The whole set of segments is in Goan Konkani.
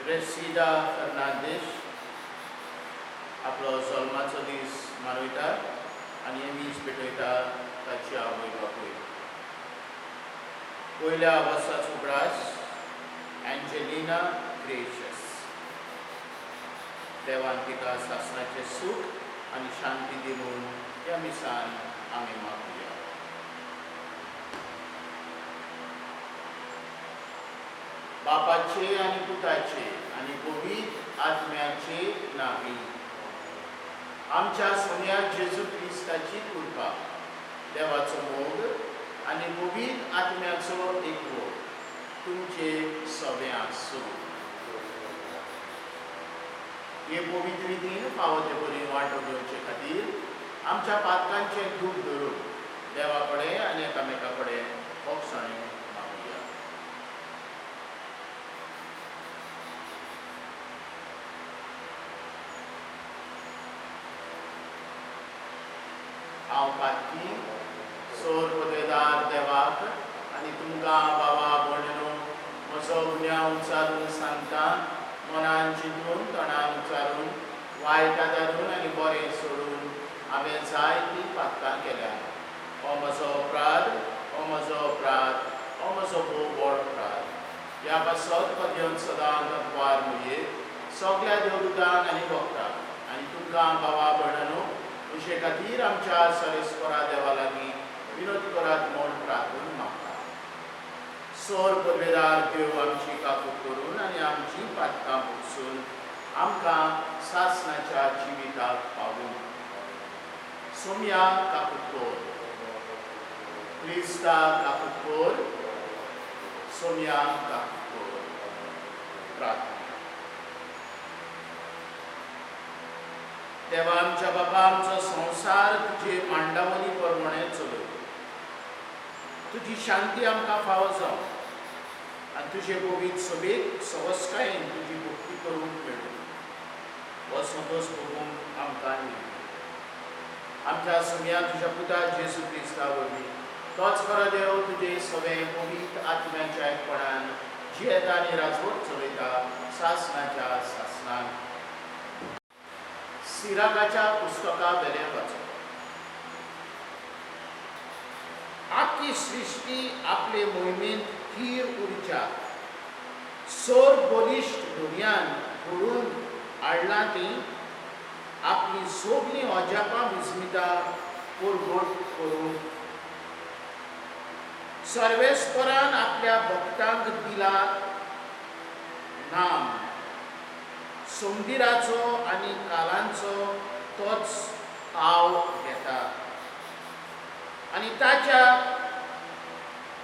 रेसिदा फर्नांदीश आपलो जल्माचो दीस मनयता आनी हे मीस पेटयता ताची आवय बापूय. पयल्या वर्साचो उगडास एंजेलिना ग्रेशस. देवान तिका सासणाचें सूख आनी शांती दी म्हूण ह्या मिसान आमी मागुया. बापाचे आनी पुताचे आनी पवित्र आत्म्याचे नांवी. आमच्या सोन्या जेजू क्रिस्ताची कृपा, देवाचो मोग आनी पवित्र आत्म्याचो एकवट तुमचे सगळें आसूं. हे पवित्र रितीन फावो ते परी वांटो घेवचे खातीर आमच्या पातकांचें दूख धरून देवा कडेन आनी एकामेका कडेन भोगसणें मागुया. हांव पातकी सोर पदवेदार देवाक आनी तुमकां बाबा भयणीनो म्हजो गुन्यांव उच्चारून सांगता. मनान चिंतून, तोंडान उच्चारून, वायट आदारून आनी बरें सोडून हांवें जायतीं पातकां केल्या. हो म्हजो अपराध, हो म्हजो अपराध, हो म्हजो भोव व्हड अपराध. ह्या पासत पद्यन सदां तत्वार मुये सगल्या देवदूतांक आनी भक्तांक आनी तुमकां बाबा भयणानो म्हजे खातीर आमच्या सरेस्वरा देवा लागीं विनोद करात म्हूण प्रार्थून मागता. सोर पदवेदार देव आमची काकूत करून आनी आमची पातकां भोगसून आमकां सासणाच्या जिविताक पावूं. सोम्या काकूत कर, क्रिस्ता काकूत कर, सोम्या काकूत कर. प्रार्थना. देवा आमच्या बाबा, आमचो संवसार तुजे मांडावली प्रमाणे चलय. तुजी शांती आमकां फावो जावं आनी तुजे पवित्र सभेक सवस्कायेन तुजी भक्ती करूंक मेळूं. हो संतोश भोगूंक आमकां न्ही. आमच्या सोम्या तुज्या पुता जेजू क्रिस्ता वरवीं, तोच खरो देव, तुजे सगळे पवित्र आत्म्याच्या एकपणान जियेता आनी राजवट चलयता सासणाच्या सासणाक. सिराकाच्या पुस्तका वेलें वाचप. आख्खी सृश्टी आपले मोहिमेंत थीर उरच्या सोर बलिश्ट दुनियान घडून हाडलां ती आपली सगलीं अजापां विस्मितां परगट करूंक. सर्वेस्परान आपल्या भक्तांक दिला नाम, सोमदिराचो आनी कालांचो तोच ताव घेता आनी ताच्या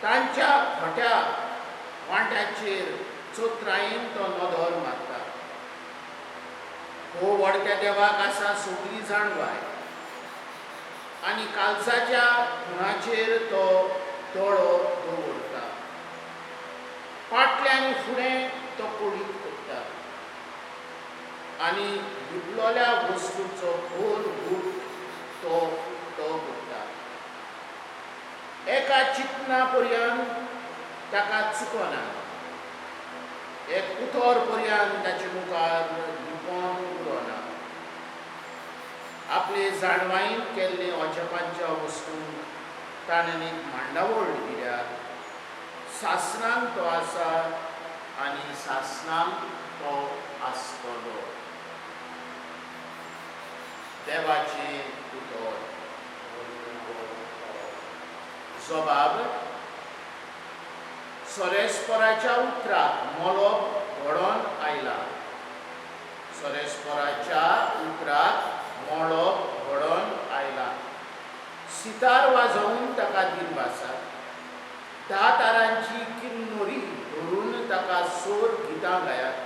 तांच्या खोट्या वांट्याचेर चोत्रायेन तो नदर मारता. हो व्हडक्या देवाक आसा सगली जाणवाय आनी कालसाच्या खुणाचेर तो दोळो दवरता. फाटलें आनी फुडें तो कळीत करता आनी लिपलोल्या वस्तूचो खोल गूट तो उक्तो करता. एका चिंतना पर्यंत ताका चुकना, एक उतर पर्यंत ताचे मुखार लिपोवन उरना. आपले जाणवायेन केल्ले अजापांच्या वस्तूंक ताणें एक मांडावळ दिल्या. सासणांक तो आसा आनी सासणांक तो आसतलो. देवाचें उतर. जबाब. सरेस्पराच्या उतराक मळब घडोवन आयला. सरेस्पराच्या उतराक मळब घडोवन आयला. सितार वाजोवन ताका दिनवासात. 10 तारांची किन्नोरी धरून ताका सोर गितां गायात.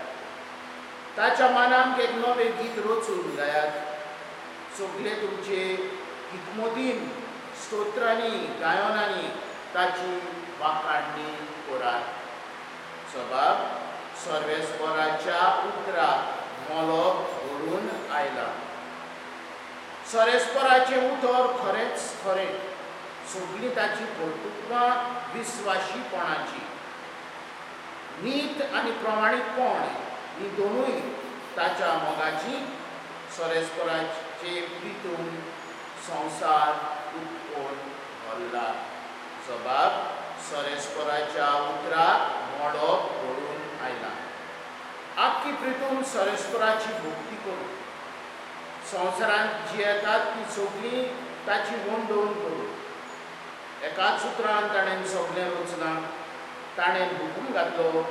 ताच्या मानाक एक नवें गीत रचून गायात. सगळे तुमचे हिकमतीन स्तोत्रांनी गायनांनी ताची वाखाणणी करात. जबाब. सर्वेस्पराच्या उतराक मळब घडून आयला. सरेस्पराचें उतर खरेंच खरें. सगळीं ताची कर्तृत्वां विस्वाशीपणाची. नीत आनी प्रमाणीकपण ही दोनूय ताच्या मोगाची सोरेस्पराचे प्रितून संवसार उत्पन्न भरला. जबाब सोरेस्पराच्या उतराक मोडप घडून आयला. आख्खी प्रितून सोरेस्पराची भक्ती करूं, संवसारांत जी येतात ती सगळीं ताची वंडोवन करूं. एकाच उतरान ताणें सगळें रचलां, ताणें हुकूम घातलो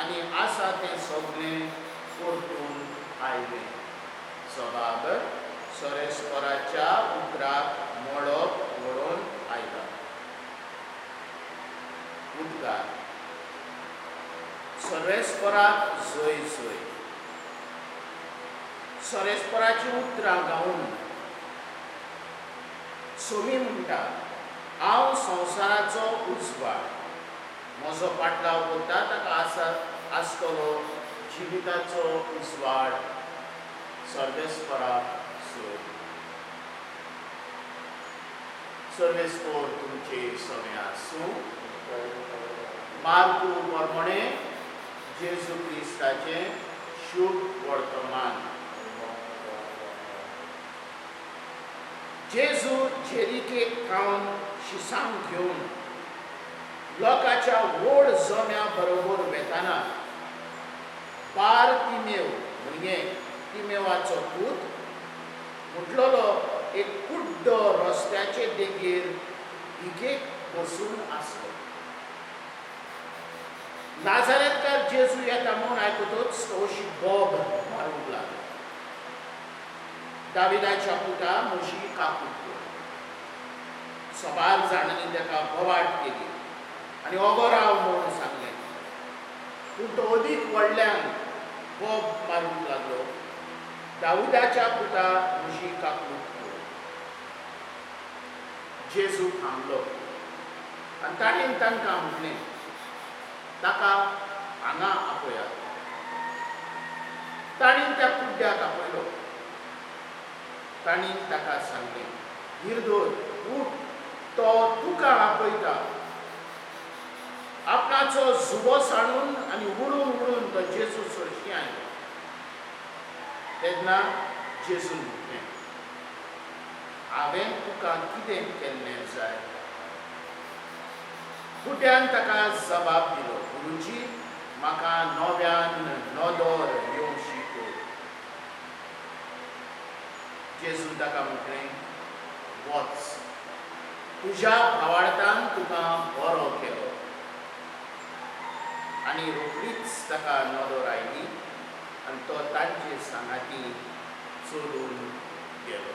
आनी आसा तें सगळें परतून आयलें. जबाब सोरेस्पराच्या उतराक मोडप घडोवन आयला. उद्गार सोरेस्पराक जय जय. सोरेस्पराचीं उतरां गावन सोमी म्हणटा, हांव संवसाराचो उजवाड, म्हजो पाटलाव करता ताका आसा आसतलो जिविताचो उजवाड. सर्वेस्पराक जय. सर्वेस्पर तुमचे सगळें आसूं. मार्कू प्रमाणे जेजू क्रिस्ताचें शुभ वर्तमान. जेजू जेरिकेक थावन शिसांग घेवन लोकांच्या व्हड जम्या बरोबर वेताना बार तिमेव म्हणजे तिमेवाचो पूत म्हटलेलो एक कुड्डो रस्त्याचे देगेर भिकेक बसून आसलो. नाजारेतकार जेजू येता म्हूण आयकतच तो अशी बोब मारूंक लागलो, दाविदाच्या पुता म्हजी काकूट कर. सबार जाणांनी ताका बोवाट केली आनी ओगो राव म्हूण सांगलें, पूण तो अदीक व्हडल्यान बोब मारूंक लागलो, दाविदाच्या पुता म्हजी काकूट कर. जेजू थांबलो आनी ताणें तांकां म्हटलें, ताका हांगा आपयात. ताणें त्या कुड्ड्याक आपयलो. तांणी ताका सांगलें, धीर धर, उठ, तो तुका आपयता. आपणाचो जुबो सांडून आनी उडून उडून तो जेजू सरशीं आयलो. तेन्ना जेजून म्हटलें, हांवें तुका कितें केल्लें जाय? कुट्यान ताका जबाब दिलो, गुरुजी, म्हाका नव्यान नदर येवशी कर. जेजून ताका म्हटलें, वच, तुज्या भावार्थान तुका बरो केलो. आनी रोखडीच ताका नदर आयली आनी तो तांचे सांगाती चलून गेलो.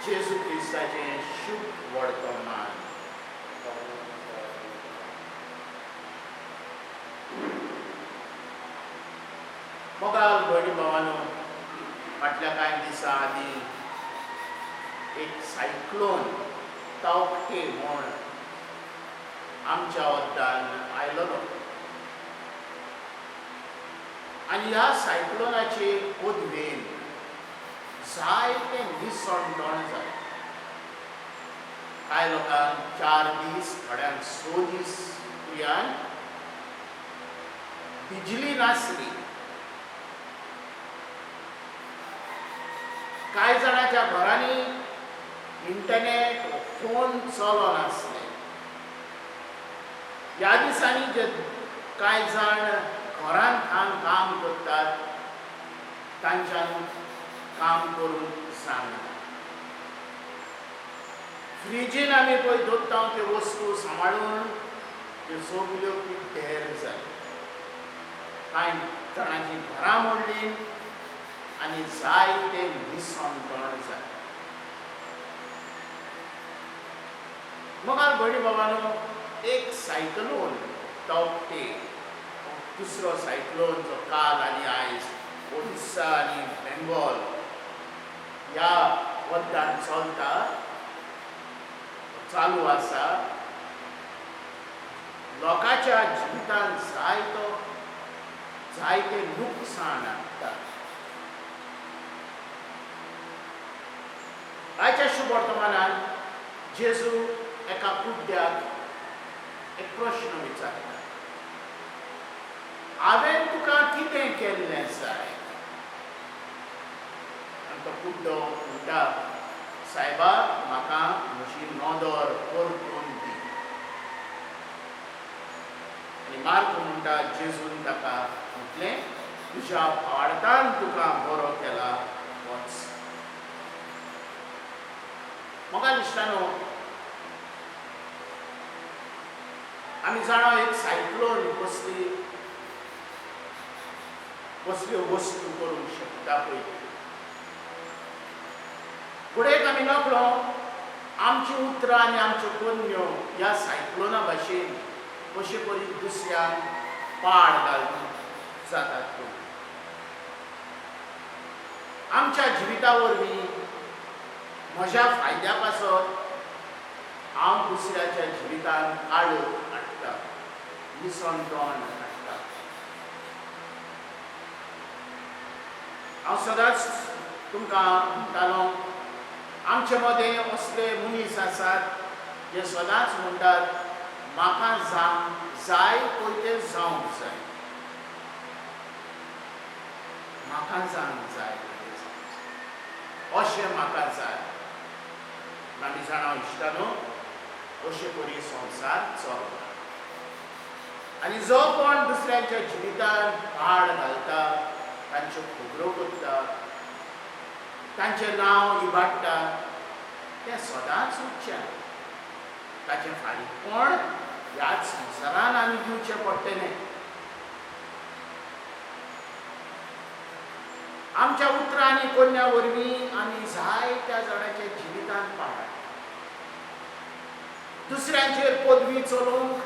जेजू क्रिस्ताचें शुभ वर्तमान. मोगाल भयणी भावानो, फाटल्या कांय दिसां आदीं एक सायक्लोन तावकटे म्हूण आमच्या वद्दान आयलेलो आनी ह्या सायक्लोनाचे पदवेन जायते निसणटण जालें. कांय लोकांक 4 दीस, थोड्यांक 6 दीस पुर्यान बिजली नासली. कांय जाणांच्या घरांनी इंटरनेट, फोन चलनासले. ह्या दिसांनी जे कांय जाण घरांत थावन काम करतात तांच्यान काम करूंक जायना. फ्रिजीन आमी पळय दवरता त्यो वस्तू सांबाळून त्यो सगल्यो पिड्ड्यार जाल्यो. कांय जाणांची घरां मोडलीं आनी जायते निसणटण जालें. मोगाल भयणी बाबानो, एक सायक्लोन तावकटे, दुसरो सायक्लोन जो काल आनी आयज ओडिस्सा आनी बेंगॉल ह्या वद्दान चलता, चालू आसा, लोकांच्या जिवितांत जायते नुकसाण हाडटा. आयच्या शुभ वर्तमानान जेजू एका कुड्ड्याक एक प्रश्न विचारता. हांवें तुका कितें केल्लें जाय? आनी तो कुड्डो म्हणटा, सायबा म्हाका म्हजी नदर परतून दी. आनी मार्क म्हणटा, जेजून ताका म्हटलें, तुज्या भावार्थान तुका बरो केला, वच. म्हाका दिसता न्हू, आमी जाणा एक सायक्लोन कसली कसल्यो वस्तू करूंक शकता पळय. फुडें आमी नकळो आमची उतरां आनी आमच्यो करण्यो ह्या सायक्लोना भाशेन कशे परी दुसऱ्यांक पाड घालून जातात. पळय, आमच्या जिविता वरवीं म्हज्या फायद्या पासत हांव दुसऱ्याच्या जिवितान काळोख हाडटा, निसणटण हाडटा. हांव सदांच तुमकां म्हणटालो, आमचे मदें असले मनीस आसात जे सदांच म्हणटात, म्हाका जावंक जाय पळय तें जावंक जाय, म्हाका जावंक जाय पळय तें जावंक जाय, अशें म्हाका जाय. आमी जाणा इश्टानो, अशे परी संवसार चलता. आनी जो कोण दुसऱ्यांच्या जिवितान पाड घालता, तांच्यो खबरो करता, तांचें नांव इबाडटा, तें सदांच उरचें. ताचें फारीकपण ह्याच संवसारान आमी दिवचें पडटलें. आमच्या उतरां आनी कोन्या वरवीं आमी जायत्या जाणांच्या जिवितांत पाड हाडटा. दुसऱ्यांचेर पदवी चलोवंक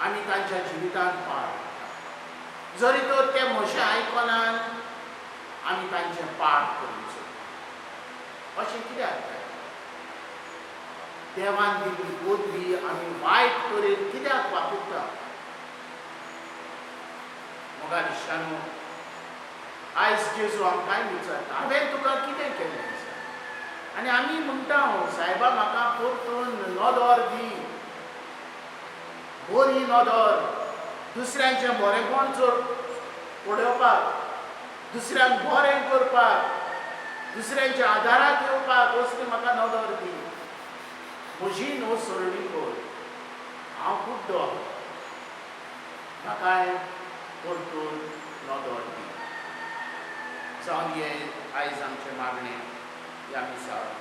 आमी तांच्या जिवितांत पाड हाडटा. जरी तर ते म्हजें आयकनात, आमी तांचें पाड करूंक सोदता. अशें कित्याक जाय? देवान दिल्ली पदवी आमी वायट तरेन कित्याक वापरता? मोगा इश्टानो, आयज जेजू आमकांय विचारता, हांवें तुका कितें केल्लें आसा? आनी आमी म्हणटा, सायबा म्हाका परतून नदर दी, बरी नदर, दुसऱ्यांचें बरेंपण चड पळोवपाक, दुसऱ्यांक बरें करपाक, दुसऱ्यांच्या आदाराक येवपाक असली म्हाका नदर दी. म्हजी न्हू सरणी कर, हांव कुड्डो, म्हाकाय परतून नदर दी. जावन हे आयज आमचें मागणें ह्या मिसाक.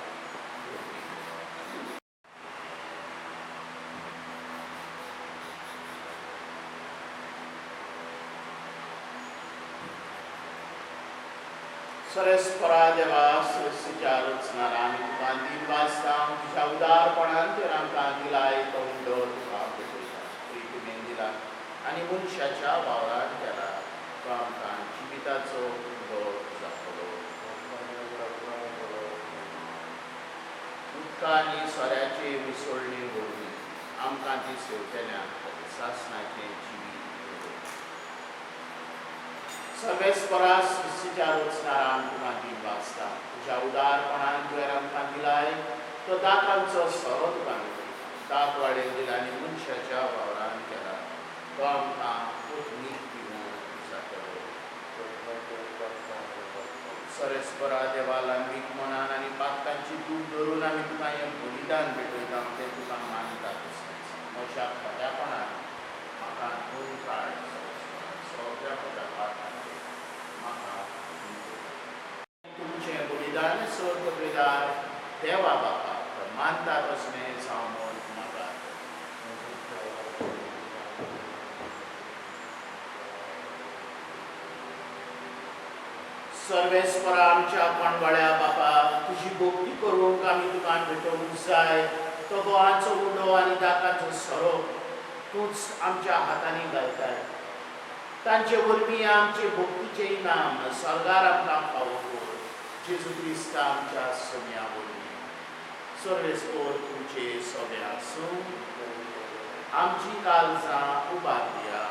सरेस्परा देवा, सृश्टीच्या रचणारा, आमी तुका दिनवासता. तुज्या उदारपणान तुवें आमकां दिलाय तो उंडो तुका भेटयता. तुवें दिला आनी मनशाच्या वावरान केला तो आमकां जिविताचो उंडो जातलो. उदका आनी सोऱ्याचे मिसळणी वरवीं आमकां ती सेवतेल्या सासणाचें जिवीत. सर्वेस्परा, सृश्टीच्या रचणारा, आमी तुका दिनवासता. तुज्या उदारपणान तुवें आमकां दिलाय तो दातांचो सोरो तुका भेटयता. दांत वाडयन दिला आनी मनशाच्या वावरान केला तो आमकां कोथमीर दिवन जातलो. सरेस्परा देवा, लांबीक मनान आनी पातकांची दूख धरून आमी तुका हें बलिदान भेटयता, तें तुका मानता. तशेंच म्हज्या खोट्यापणान म्हाका धुवन काड. सगळ्या म्हज्या पातकांचें म्हाका तुमचें बलिदान सर्वपदार देवा बापा मानता तसलें जावं म्हूण म्हाका. सर्वेस्परा आमच्या कोणवाळ्या बापा, तुजी भक्ती करूंक आमी तुका भेटोवंक जाय तो गोवाचो उंडो आनी दाकाचो सोरो तूंच आमच्या हातांनी घालताय. तांचे वरवीं आमचे भक्तीचें इनाम स्वर्गार आमकां फावो कर, जेजू क्रिस्त आमच्या सोम्या वरवीं. सर्वेस्पर तुमचे सोबे आसूं. आमची काळजां उबारया.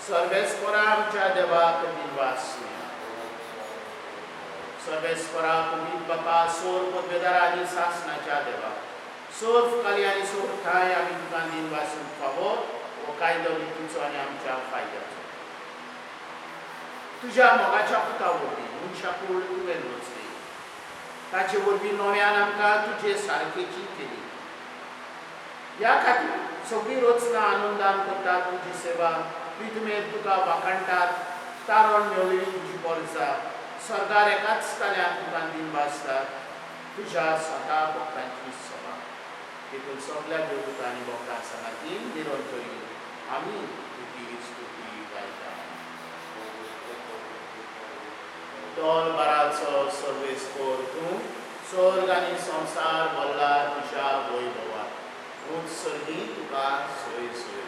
सर्वेस्परा आमच्या देवाक दिनवासुया. सर्वेस्परा पुनीत बापा, सोर पदवेदार आनी सासणाच्या देवा, सोर काली आनी सोर ठाय आमी तुका दिनवासूंक फावो हो कायदो नितीचो आनी आमच्या फायद्याचो. तुज्या मोगाच्या पुता वरवीं मनशा कूड तुवें रचली, ताचे वरवीं नव्यान आमकां तुजे सारकेची केली. ह्या खातीर सगळी रचना आनंदान करतात तुजी सेवा, प्रितमेर तुका वाखाणटात, तारण मेळ्ळी तुजी गरजा, स्वर्गार एकाच ताल्यान तुका दिन भासतात, तुज्या स्वता भक्तांची सभा. देखून सगल्या देवदूतां आनी भक्तां सांगातीन निरंतरी आमी तुजी स्तुती गायता. दोल बाराचो सर्वेस्पोर तूं स्वर्ग आनी संवसार भरला तुज्या वैभवान, ऊंच सर्गी तुका सोय सोय.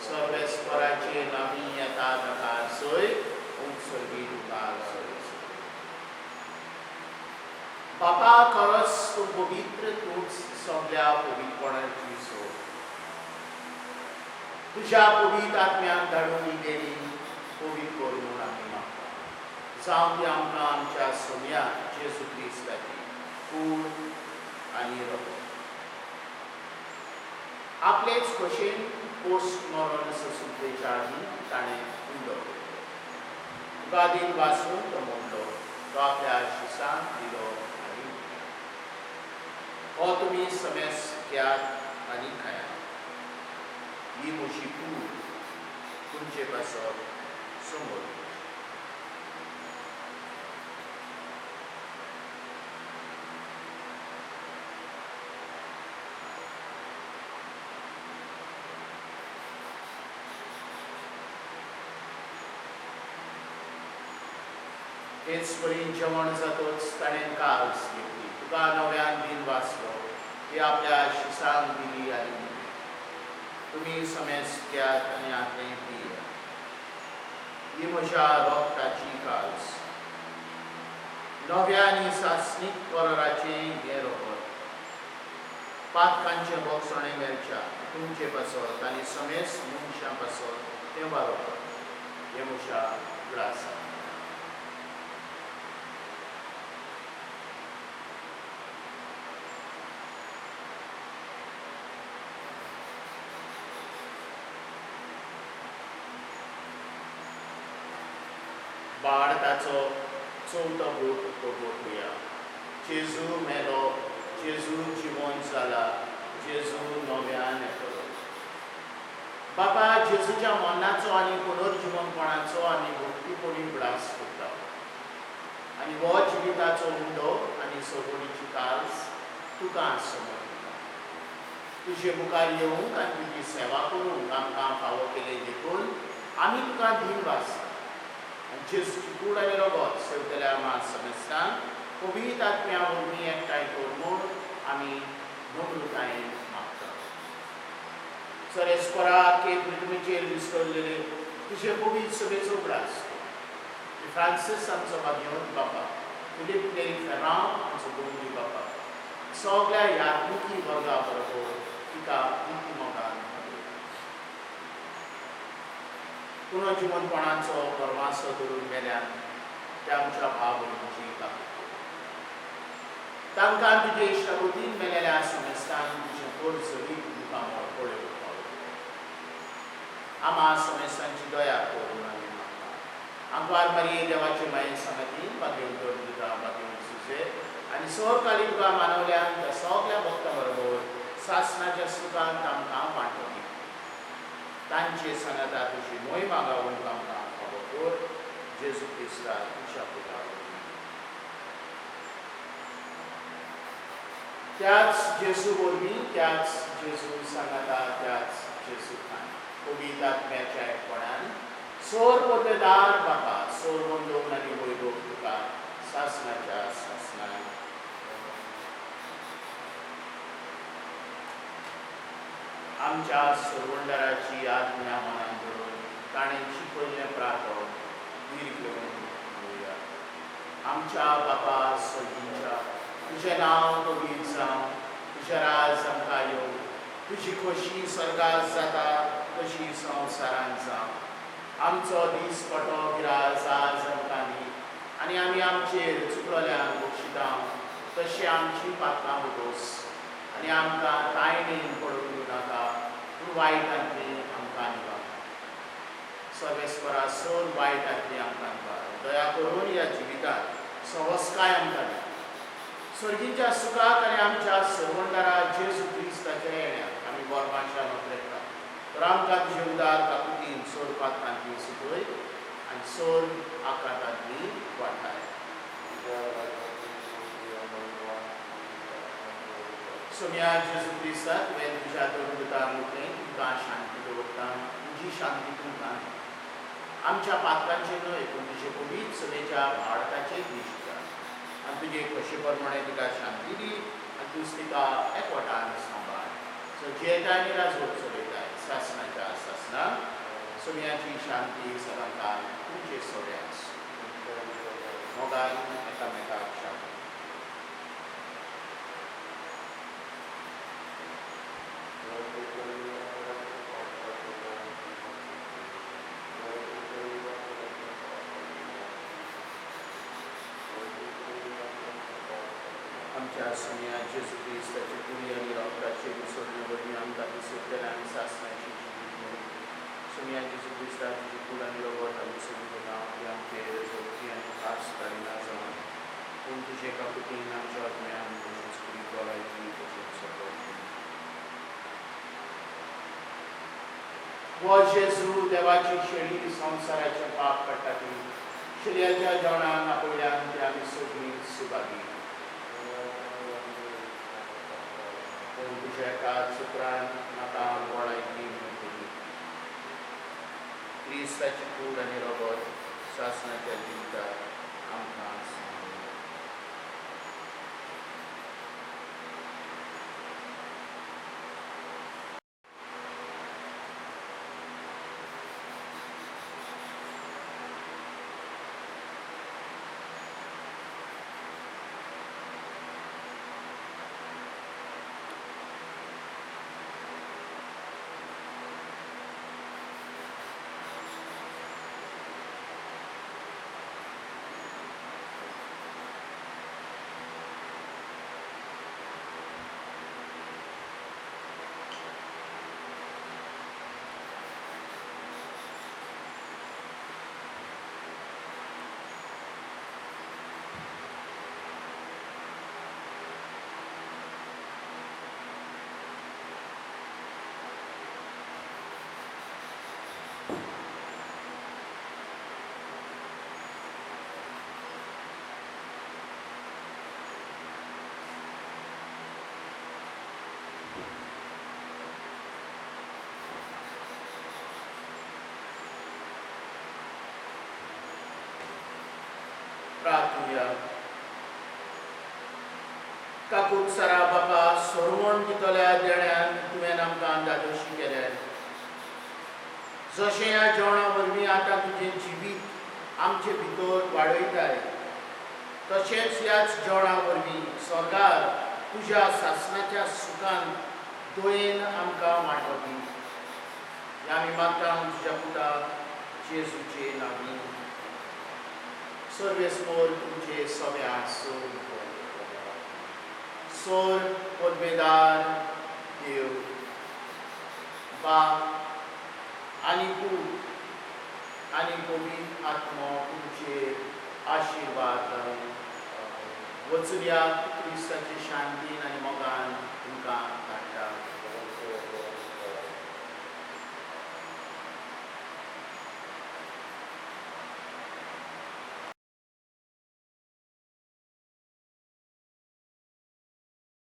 सर्वेस्पराचे नामी येता ताका सोय, ऊंच सर्गी तुका सोय सोय. बापा खरोच तूं पवित्र, तूंच सगल्या पवित्रपणाची सोय. तुज्या पवित्र आत्म्याक धाडून ही देणी पवित्र कर म्हूण आमी मागता. जावं ती आमकां आमच्या सोम्या जेजू क्रिस्ताची कूड आनी रगत. आपलेच खोशेन पोस्ट मरण ससुत्रेच्या आदीं ताणें उंडो केलो. तुका दिन वासून तो म्हणलो, तो आपल्या शिसांक दिलो आनी हो तुमी समेस घेयात आनी खायात, ही म्हजी कूड तुमचे पासत समोर. तेच परी जेवण जातच ताणें काल्स घेतली, तुका नव्यान दिन वाचलो, ती आपल्या शिसांक दिली आनी म्हणलें, तुमी समेस घेयात आनी आतलें पियात, ही म्हज्या रगताची काल्स, नव्या आनी सासणीक कराराचें हें रगत, पातकांचें भोगसणें मेळच्या तुमचे पासत आनी समेस मनशां पासत तें वारोवप, हें म्हज्या उगडासा. बाळताचो चवथो बूट पळोवया. जेजू मेलो, जेजू जिवन जाला, जेजू नव्यान येतलो. बाबा जेजूच्या मरणाचो आनी पुनर्जिवनपणाचो आमी भक्तीपणी उगडास करता आनी हो जिविताचो उंडो आनी सगळीची काल्स तुका समर्पिता. तुजे मुखार येवंक आनी तुजी सेवा करूंक आमकां फावो केले देखून आमी तुका धीन भासता. जेजूची कूड आनी रगत सेवतल्या आमा समेस्तांक पवित्र आत्म्या वरवीं एकठांय कर म्हूण आमी नम्रतायेन मागता. सरेस्परा के पृथ्वीचेर विसरलेले तुजे पवित्र सभेचो उगडास कर. फ्रांसीस आमचो भाग्यवंत बापा, फिलीप नेरी फेरांव आमचो गोंदी बापा, सगल्या यात्मिकी वर्गा बरोबर तिका प्रिती मोगान पुनर्जिवनपणाचो परमासो धरून मेल्यान त्या आमच्या भाव भयणीची काकूट. तांकां तुजे इश्टागतीन मेलेल्या समेस्तान तुजें पोर जरीत मुखामळ पळोवंक पावलो. आमा समेस्तांची दया करून आमी मागता. आंकवार मारये देवाचे मायेन सांगातीन भाग्यवंत तुका भाग्यवंत सुजे आनी सरकाली तुका मानवल्यान त्या सगल्या भक्तां बरोबर सासणाच्या सुखांत आमकां वांटो दी. तांचे सांगाता तुजी मोय मागावूंक आमकां फावो कर, जेजू क्रिस्ता तुज्या पुता वरवीं. त्याच जेजू वरवीं, त्याच जेजू सांगाता, त्याच जेजू खान पवित्र आत्म्याच्या एकपणान सोर पदवेदार बापा सोर बंदोवन आनी वैभव तुका सासणाच्या सासणान. आमच्या सरवंडराची आज्ञा मनान धरून ताणें शिकयल्लें प्रार्थना धीर घेवन म्हणुया. आमच्या बापा सर्गीच्या, तुजें नांव पवित्र जावं, तुजें राज आमकां येवं, तुजी खोशी स्वर्गात जाता तशी संवसारांत जावं. आमचो दीस पटो गिरास आज आमकां दी आनी आमी आमचेर चुकलेल्यांक बक्षिता तशें आमची पात्रां उदोस आनी आमकां तायणेन पडूंक दिवं नाका, पूण वायटांतली आमकां सर्वेस्परा सर वायट आसली आमकां दया करून ह्या जिवितांत सवस्काय आमकां दी. सर्गीच्या सुखाक आनी आमच्या सर्वंदारा जेजू क्रिस्ताच्या येण्याक आमी बोरमाच्या नोकरेता तर आमकां तुजे उदार काकुतीन सोर पातकांतली सुखय आनी सोर आकांतांतली वाटाय. सोम्या जेजू क्रिस्ता, तुवें तुज्या दुर्गुतां म्हटलें तुमकां शांती दवरता, तुजी शांती तुमकां आमच्या पातकांचे न्हय पूण तुजे पवित्र सभेच्या भारताचेर दिश्ट आनी तुजे खोशे प्रमाणे तिका शांती दी आनी तूंच तिका एकवटान सांबाळ. सो जियेताय आनी राजवट चलयताय सासणाच्या सासणाक. सोम्याची शांती सदांकाळ तुमचे सगळे आसूं. मोगान एकामेकाक शांती. आमच्या सोम्या जेजू क्रिस्ताचे कुडी आनी रक्ताचे विसरणे वरवीं आमकां दिसतलें आनी सासणाची जिवीत मेळूं. सोम्या जेजू क्रिस्ता, तुजी कूड आनी रगत आमी सगळीं ती आमचे जोडपी आनी खास काडिना जावन पूण तुजे काकुतीन आमच्या आत्म्यान तशेंच कुडीक भलायकी तशेंच सगळो. हो जेजू देवाची शेळी संवसाराचें पाप काडटा ती शेळयाच्या जेवणाक आपयल्यान ती आमी सगळीं सुभागी. पूण तुज्या एकाच उपरांत म्हाका भलायकी मेळटली. क्रिस्ताची कूड आनी रगत सासणाच्या जिवितांत आमकां सांगूं. प्रार्थुया. काकूत सारा बापा, सोरवण दितल्या देण्यान तुवें आमकां दादोशी केले. जशें ह्या जेवणा वरवीं आतां तुजें जिवीत आमचे भितर वाडयताय तशेंच ह्याच जेवणा वरवीं स्वर्गार तुज्या सासणाच्या सुखान दयेन आमकां वांटो दी. ह्या आमी मागता तुज्या पुता जेजूचे नांवी. सर्वेस्पोर तुमचे सगळे आसूं. सोर पदवेदार देव बाप आनी पूत आनी पवित्र आत्मो तुमचेर आशिर्वाद घालूं. वचुया क्रिस्ताचे शांतीन आनी मोगान तुमकां.